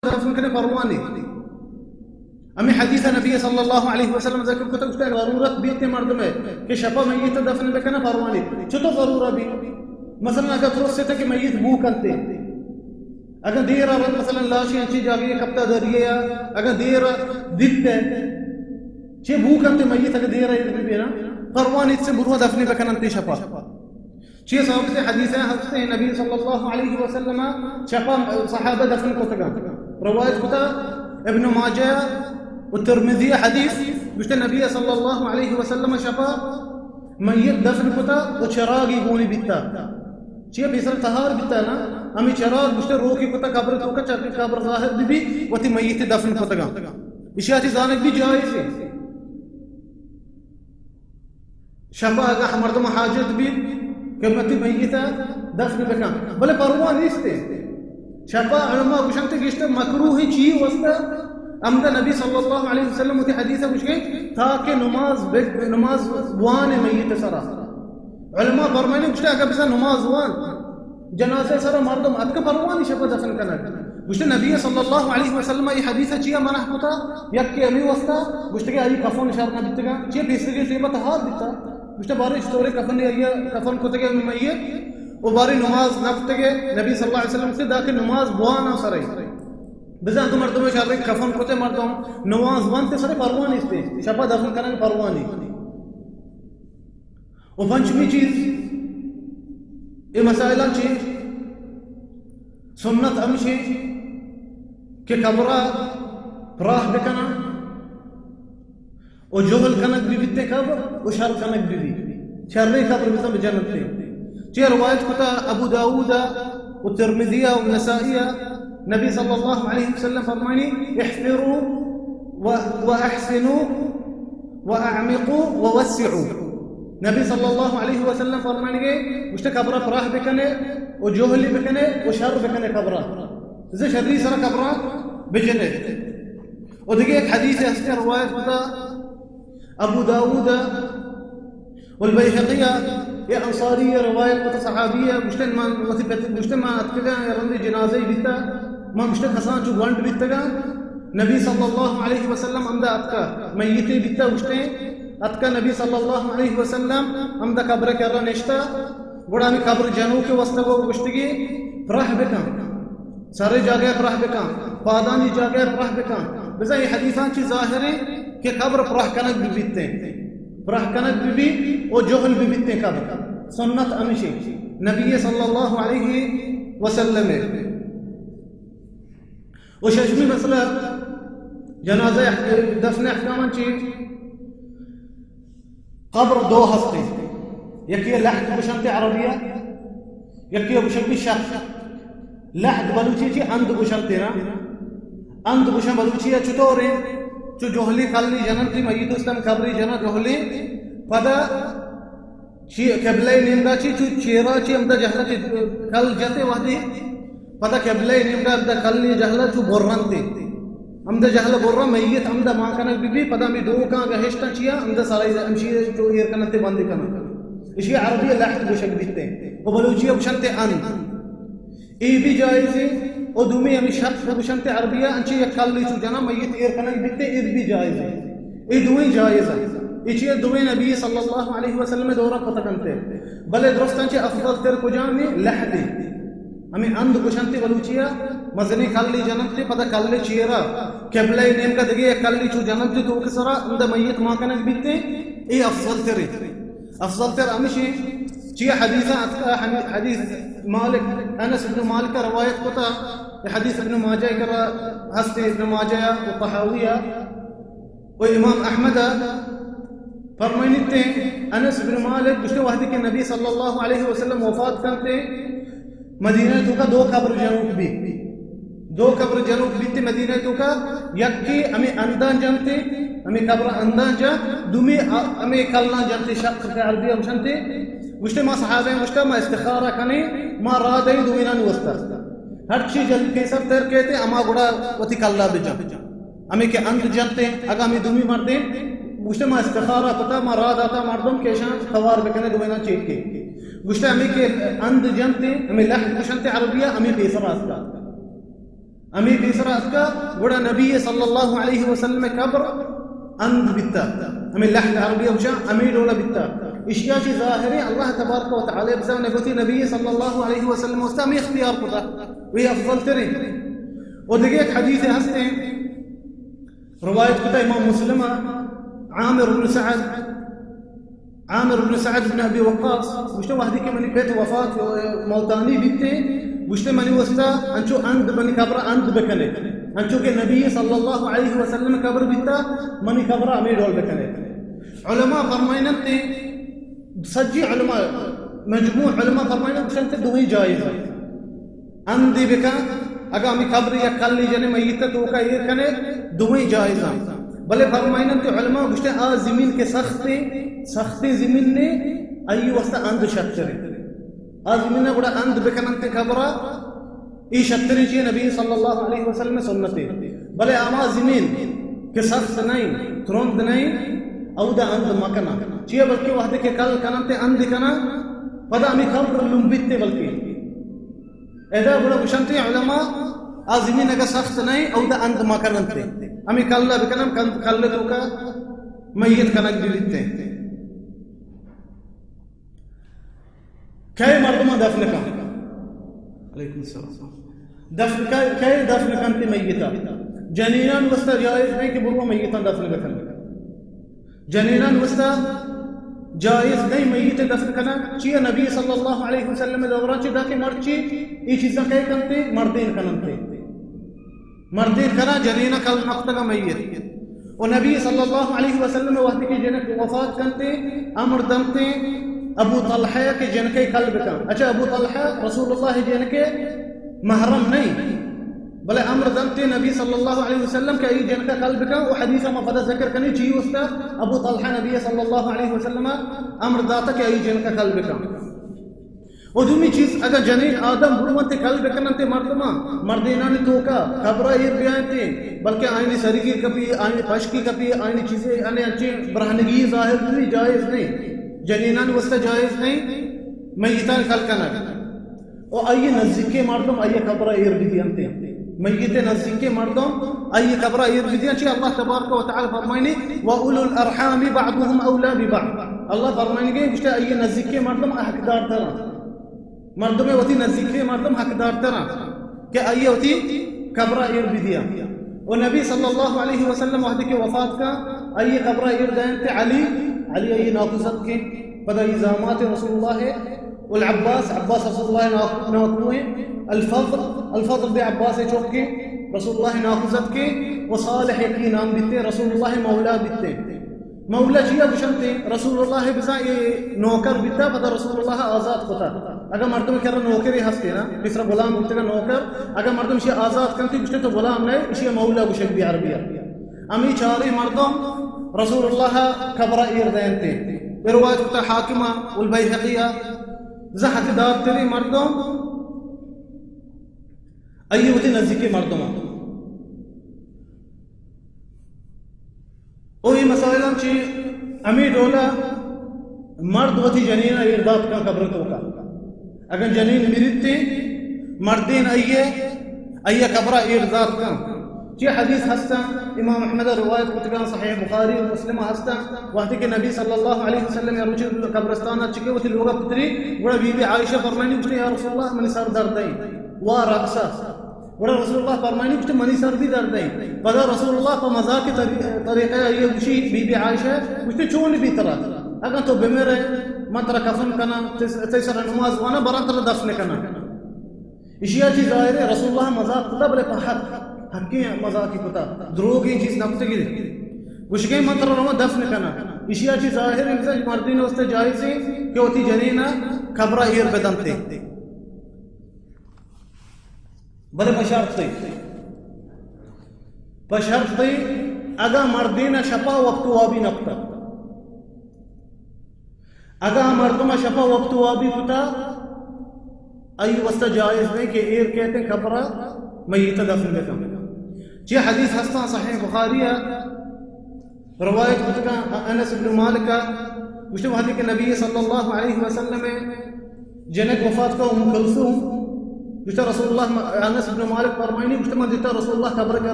دفن کنے پروا نی۔ ہمیں حدیث نبی صلی اللہ علیہ وسلم ذکر کتا، گوشتا ضرورت بیتے مردمے کہ شپا میت دفن بکنا پروا نی۔ چطور ضرورت بی؟ مثلاً اگر ترستے کہ میت بو کنتے، اگر دیر آ مثلاً لاشی انچی جاگے کپتا دریے یا اگر دیر دیتے، چے بو کنتے میت اگر دیر آ بینا، پروا نی سے بروا دفن بکننتے شپا۔ چی ثابت حدیث ہے؟ حضرت نبی صلی اللہ علیہ وسلم شپا صحابہ دفن کتگا۔ روایت کتا ابن ماجہ و ترمذی حدیث، گوشتے نبی صلی اللہ علیہ وسلم شپا میت دفن کتا و چراغی گونی بیتا۔ چی پیسر تہار بیتا نا، ہمیں چراغ گوشتے روکی کتا قبر توکا، چاکہ قبر ظاہر بی بی، وتی میت دفن کتگا۔ اشیا چی زانک بھی جائز ہے۔ شپا اگاں مردم حاجت بیت کہ وتی میت ء دفن بکن، بلے پرواہ نیست۔ شپا علماء گوشنت گشت مکروہ چی واسطہ؟ ہمدا نبی صلی اللہ علیہ وسلم وتی حدیث گوشگے تاکہ نماز بگ-، نماز بوان میت سرا۔ علماء فرمائنے گوشت اگر بزن نماز وان جنازہ سر مردم اتک پروانی شپ دفن کنگ۔ گوشت نبی صلی اللہ علیہ وسلم ای حدیث چیا منع کتا؟ یک کہ امی واسطہ گوشت کہ ای کفن شر نہ بیتگا، چیا پیسرگی قیمت ہار بیتا۔ گوشت بارے استورے کفن ای کفن کتگے میت و بارے نماز نہ کتگے۔ نبی صلی اللہ علیہ وسلم سے دا کہ نماز بوانا سرے۔ بزن تو مردم شر کفن کتے مردم نماز وانتے سرے پروانی استے۔ شپا دفن کنگ پروانی۔ و پنچمی چیز، اے مسائلاں چی سنت ہمشی کہ قبرا پراہ بکنن و جہل کنگ بی بیتے قبر و شر کنگ بی بی۔ شرے قبر بزن بجنتے۔ چی روایت کتا ابو داود و ترمذی و نسائی، نبی صلی اللہ علیہ وسلم فرمانی، احفروا و، و احسنوا و اعمقوا و وسعوا۔ نبی صلی اللہ علیہ وسلم فرمانگے، گوشت قبر پراہ بکنے و جہلی بکنے و شر بکنے قبر۔ زی شری سر قبر بجنے۔ و دیگه ایک حدیث ہستے روایت کتا ابو داود والبیہقی، یہ انصاری روایت کتا صحابی، گوشتن من وتی پت-، گوشتن من اتکگا رندی جنازہ بیتا، من گوشتن کسان چو گونڈ بیتگا۔ نبی صلی اللہ علیہ وسلم ہمدا اتکا، میتے بیتا گوشتے، اتکا نبی صلی اللہ علیہ وسلم ہمدا قبر کرا نشتا، گڑا ہمیں قبر جنوک واسطہ گو گوشتگی پراہ بکن، سر جاگہ پراہ بکن، پادانی جاگہ پراہ بکن۔ بزن یہ حدیثاں چی ظاہر ہے کہ قبر پراہ کنگ ببیتے، پراہ کنگ ببی و جہل ببیتے قبر۔ سنت ہمشی نبی صلی اللہ علیہ وسلم۔ و ششمی مسئلہ جنازہ احک-، دفن احکامان چی؟ قبر دو ہستے، یکی لحد گوشنتے عربیہ، یکی گوشنتے شق۔ لحد بلوچی چی اند گوشنتے نا؟ اند گوشن بلوچی چطور ہے؟ چو جہلی کلی جننتے میت استم قبری جنن جہلی، پدا چی قبلہ نیمگا چی چو چیرا چی ہمدا جہلا چی کل جتے وحدی، پدا قبلہ نیمگا ہمدا کلی جہلا چو برنتے۔ ہمدا جہلا برن میت ہمدا مان کنگ بی بی، پدا ہمیں ڈوکاں گہشتاں چیا ہمدا سرائی ہمشی چو ایر کنتے بندی کنن۔ اشی عربی لحد گوشگ بیتے۔ و بلوچی گوشنتے اند۔ اے بھی جائز ہے۔ او دومی ہمیں شق گوشنتے عربیہ انچی یک کلی چو جنا میت ایر کنگ بیتے، اے بھی جائز ہے۔ اے دوئیں جائز ہیں۔ اے چیز دوئیں نبی صلی اللہ علیہ وسلم دورہ کتا کنتے۔ بلے درستاں چہ افضل تر کجام ہے؟ لحد ہے۔ ہمیں اند گوشنتے بلوچیا، مزنی کلی جننتے، پدا کلی چیرا، قبلہ نیمگا دگے یک کلی چو جننتے تو کے سرا، اندہ میت ما کنگ بیتے، اے افضل تر ہے۔ افضل تر ہمشی چی حدیث اتکا، حدیث مالک، انس ابن مالک روایت کتا، حدیث ابن ماجہ کرا ہستے، ابن ماجہ و طحاویہ و امام احمد فرمائنتے، انس ابن مالک گوشتے وحدی کہ نبی صلی اللہ علیہ وسلم وفات کرتے، مدینہ توکا دو قبر جنوک بی۔ دو قبر جنوک بیتے مدینہ توکا، یکی ہمیں اندان جنتے، ہمیں قبر اندان جا، دومی ا-، ہمیں کلان جنتے، شق کہ عربی ہم جنتے۔ گوشتے ما صحابہ گوشتا ما استخارہ کنے، ما را دیں دوینانی واسطہ۔ ہر چی جل پیسر تر کہتے، اما گڑا وتی کلا بجن۔ ہمیں کہ اند جنتے، اگا ہمیں دومی مردیں، گوشتے ما استخارہ کتا، ما را داتا مردم کہ اشان توار بکنے دوینا چیک کے۔ گوشتے ہمیں کہ اند جنتے، ہمیں لحد گوشنتے عربیہ، ہمیں پیسر آستا۔ ہمے پیسرا اتکا، گڑا نبی صلی اللہ علیہ وسلم قبر اند بیتا۔ ہمے لحد عربی گوشاں، ہمے ڈولا بیتا۔ اشیا چی ظاہر ہے، اللہ تبارک و تعالی بزاں نبوتی نبی صلی اللہ علیہ وسلم واسطہ ہمے اختیار کتا، وہی افضل ترین۔ و دیگه ایک حدیث ہستے، روایت کتا امام مسلم، عامر بن سعد، عامر بن سعد بن ابی وقاص گوشتے، وہدے کہ منی پت وفات، موتانی بیتے، گوشتے، منی واسطہ انچو اند، منی قبر اند بکنے، انچو کہ نبی صلی اللہ علیہ وسلم قبر بیتا، منی قبر ہمے ڈول بکنے۔ علماء فرمائنتے، سجی علماء، مجموع علماء فرمائنتے، گوشنتے دوئیں جائز ہیں۔ اندی بکن، اگاں ہمے قبر یک کلی جنے میت توکا ایر کنے، دوئیں جائز ہیں۔ بلے فرمائنتے علماء گوشتے، آ زمین کہ سخت، سخت زمین نے، آئی واسطہ اند شترے۔ آ زمین گڑا اند بکننتے قبرا، ای شتریں چیئے نبی صلی اللہ علیہ وسلم سنتے۔ بلے ہما زمین کہ سخت نہیں، ترند نہیں، اودا اند مکنا۔ چیئے بلکہ وہدے کہ کل کننتے اند کنا، پدا ہمے قبر لمبیتے بلکہ۔ ادا گڑا گوشنتے علماء، آ زمین اگا سخت نہیں، اودا اند مکننتے۔ ہمے کلا بکنن، کل، کل توکا میت کنگ بیتے۔ کئے مردماں دفن کن؟ علیکم السلام۔ دفن کئے، کئے دفن کنتے میتا؟ جنینان واسطہ جائز نہیں کہ برو میتاں دفن بکن۔ جنینان واسطہ جائز نہیں میت دفن کنگ۔ چیا نبی صلی اللہ علیہ وسلم دوران چہ دا کہ مرچی ای چیزاں کئے کنتے؟ مردین کننتے۔ مردین کنا، جنین کل نکتگ میت۔ و نبی صلی اللہ علیہ وسلم وہدے کہ جنک وفات کنتے، امر دنتے ابو طلحہ کہ جنکے کل بکن۔ اچھا، ابو طلحہ رسول اللہ جنکے محرم نہیں، بلے امر دنتے نبی صلی اللہ علیہ وسلم کہ ای جنکا کل بکن۔ و حدیث ما پدا ذکر کنی چی استا، ابو طلحہ نبی صلی اللہ علیہ وسلم امر داتا کہ ای جنکا کل بکن۔ و دومی چیز، اگاں جنین آدم بروانتے کل بکننتے مردماں، مردینانی توکا قبرا ایر بیاینتے، بلکہ آئینی سریگی کپی، آئینی پشکی کپی، آئینی چیزے، آنے انچیں برہنگی ظاہر بی، جائز نہیں۔ جنینان واسطہ جائز نہیں میتان کل کنگ۔ و آئی نزدیکی مردم آئی قبرا ایر بدینتے۔ میت نزدیکی مردم آئی قبرا ایر بدیاں، چی اللہ تبارک و تعالی فرمائنی، "و اولو الارحام بعضهم اولی ببعض۔" اللہ فرمائنی کہ گوشتے آئی نزدیکی مردم حقدار ترا۔ مردم وتی نزدیکی مردم حقدار ترا کہ آئی وتی قبرا ایر بدیاں۔ و نبی صلی اللہ علیہ وسلم وہدے کہ وفات کا، آئی قبرا ایر دینتے علی، علی آئی ناکوزتکے، پدا آئی زامات رسول اللہ العباس، عباس رسول اللہ ناکو، ناکو ہیں۔ الفضل، الفضل بے عباس چوکے، رسول اللہ ناکوزتکے، و صالح یکی نام بیتے، رسول اللہ مولا بیتے۔ مولا چیا گوشنتے؟ رسول اللہ بزاں اے نوکر بیتا، پدا رسول اللہ آزاد کتا۔ اگاں مردم کرا نوکرے ہستے نا، پیسرا غلام بوتگا نوکر، اگاں مردم اشی آزاد کنتے، گوشتے تو غلام نئے، اشی مولا گوشگ بی عربیا۔ ہمے چاریں مردم رسول اللہ قبرا ایر دینتے۔ اے روایت کتا حاکما والبیہقیا، زہ حقدار تریں مردم، آئی وتی نزدیکی مردم۔ او اے مسائل ہم چی ہمے ڈولا مرد وتی جنین ایر دات کن قبر توکا۔ اگن جنین مریتے، مردین آئیے، آئیے قبرا ایر دات کن۔ چی حدیث ہستن، امام احمد روایت کتگان، صحیح بخاری و مسلم ہستن، وقتی کہ نبی صلی اللہ علیہ وسلم یا روچی قبرستان چکے وتی لوگا پتری، گڑا بی بی عائشہ فرمانی، گوشتی، یا رسول اللہ، منی سر درد ہے، وا رأسا۔ گڑا رسول اللہ فرمانی، گوشتی، منی سر بھی درد ہے۔ پدا رسول اللہ پہ مذاق طری-، طریقہ آئیے گوشی، بی بی عائشہ، گوشتی، چون بی ترا؟ اگاں تو بمرے، من ترا کفن کناں، تئی س-، تئی سر نماز وانا، برا ترا دفن کناں۔ اشیا چی ظاہر ہے، رسول اللہ مذاق کتا، بلے پہ حق، حقیں مذاقی کتا، دروگیں چیز نہ کتگی۔ گوشگیں من ترا رواں دفن کناں۔ اشیا چی ظاہر ہے، مثلاً مردین واسطے جائز ہے کہ وتی جنین قبرا ایر بدنتے۔ بلے پہ شرطے، پہ شرطے، اگاں مردین شپا وقت وابی نکتا۔ اگاں مردم شپا وقت وابی کتا، آئی واسطہ جائز نہیں کہ ایر کہتے قبرا میت دفن بکن۔ چی حدیث ہستاں صحیح بخاری ہے، روایت کتگاں انس بن مالک ء، گوشتے وہدے کہ نبی صلی اللہ علیہ وسلم ء جنک وفات کا، ام کلثوم، گوشتا رسول اللہ، انس بن مالک فرمائنی، گوشتا من دیتا رسول اللہ قبر کے